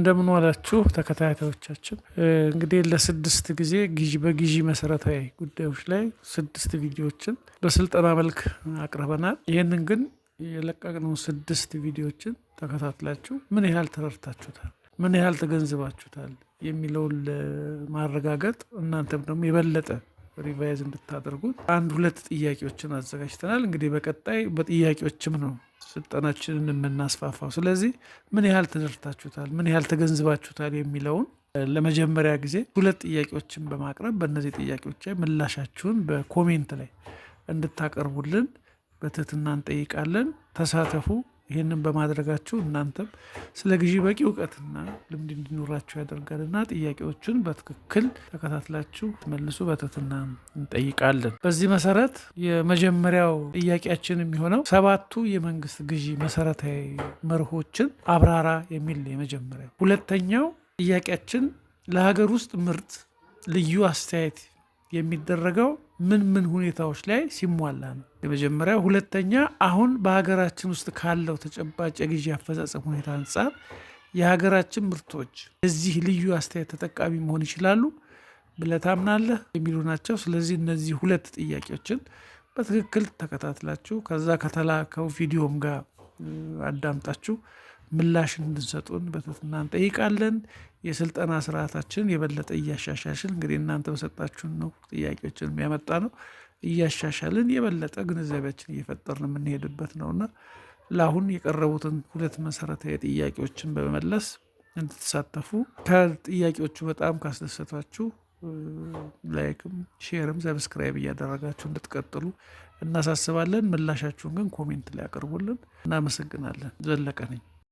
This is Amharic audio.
እንደምን ዋላችሁ ተከታታዮቻችን። እንግዲህ ለስድስት ጊዜ ግዢ በግዢ መሰረታዊ ጉዳዮች ላይ ስድስት ቪዲዮዎችን በስልጠና መልክ አቅርበናል። ይህንን ግን የለቀቅነው ስድስት ቪዲዮዎችን ተከታትላችሁ ምን ያህል ተረድታችሁታል፣ ምን ያህል ተገንዝባችሁታል የሚለውን ለማረጋገጥ እናንተም ደግሞ የበለጠ revise እንድታደርጉት አንድ ሁለት ጥያቄዎችን አዘጋጅተናል። እንግዲህ በቀጣይ በጥያቄዎችም ነው ስልጠናችንን የምናስፋፋው። ስለዚህ ምን ያህል ተረድታችሁታል፣ ምን ያህል ተገንዝባችሁታል የሚለውን ለመጀመሪያ ጊዜ ሁለት ጥያቄዎችን በማቅረብ በእነዚህ ጥያቄዎች ላይ ምላሻችሁን በ comment ላይ እንድታቀርቡልን በትህትና እንጠይቃለን። ተሳተፉ። ይህንን በማድረጋችሁ እናንተም ስለ ግዢ በቂ እውቀትና ልምድ እንዲኖራችሁ ያደርጋልና ጥያቄዎቹን በትክክል ተከታትላችሁ መልሱ በትህትና እንጠይቃለን። በዚህ መሰረት የመጀመሪያው ጥያቄያችን የሚሆነው ሰባቱ የመንግስት ግዢ መሰረታዊ መርሆችን አብራራ የሚል የመጀመሪያው። ሁለተኛው ጥያቄያችን ለሀገር ውስጥ ምርት ልዩ አስተያየት የሚደረገው ምን ምን ሁኔታዎች ላይ ሲሟላ ነው? የመጀመሪያው። ሁለተኛ፣ አሁን በሀገራችን ውስጥ ካለው ተጨባጭ የግዢ አፈጻጸም ሁኔታ አንጻር የሀገራችን ምርቶች እዚህ ልዩ አስተያየት ተጠቃሚ መሆን ይችላሉ ብለህ ታምናለህ? የሚሉ ናቸው። ስለዚህ እነዚህ ሁለት ጥያቄዎችን በትክክል ተከታትላችሁ ከዛ ከተላከው ቪዲዮም ጋር አዳምጣችሁ ምላሽ እንድንሰጡን በትህትና እንጠይቃለን። የስልጠና ስርዓታችንን የበለጠ እያሻሻልን፣ እንግዲህ እናንተ በሰጣችሁን ነው ጥያቄዎችን የሚያመጣ ነው፣ እያሻሻልን የበለጠ ግንዛቤያችን እየፈጠርን የምንሄድበት ነውና ለአሁን የቀረቡትን ሁለት መሰረታዊ ጥያቄዎችን በመመለስ እንድትሳተፉ፣ ከጥያቄዎቹ በጣም ካስደሰቷችሁ like ም share ም subscribe እያደረጋችሁ እንድትቀጥሉ እናሳስባለን። ምላሻችሁን ግን comment ላይ አቅርቡልን። እናመሰግናለን። ዘለቀ ነኝ።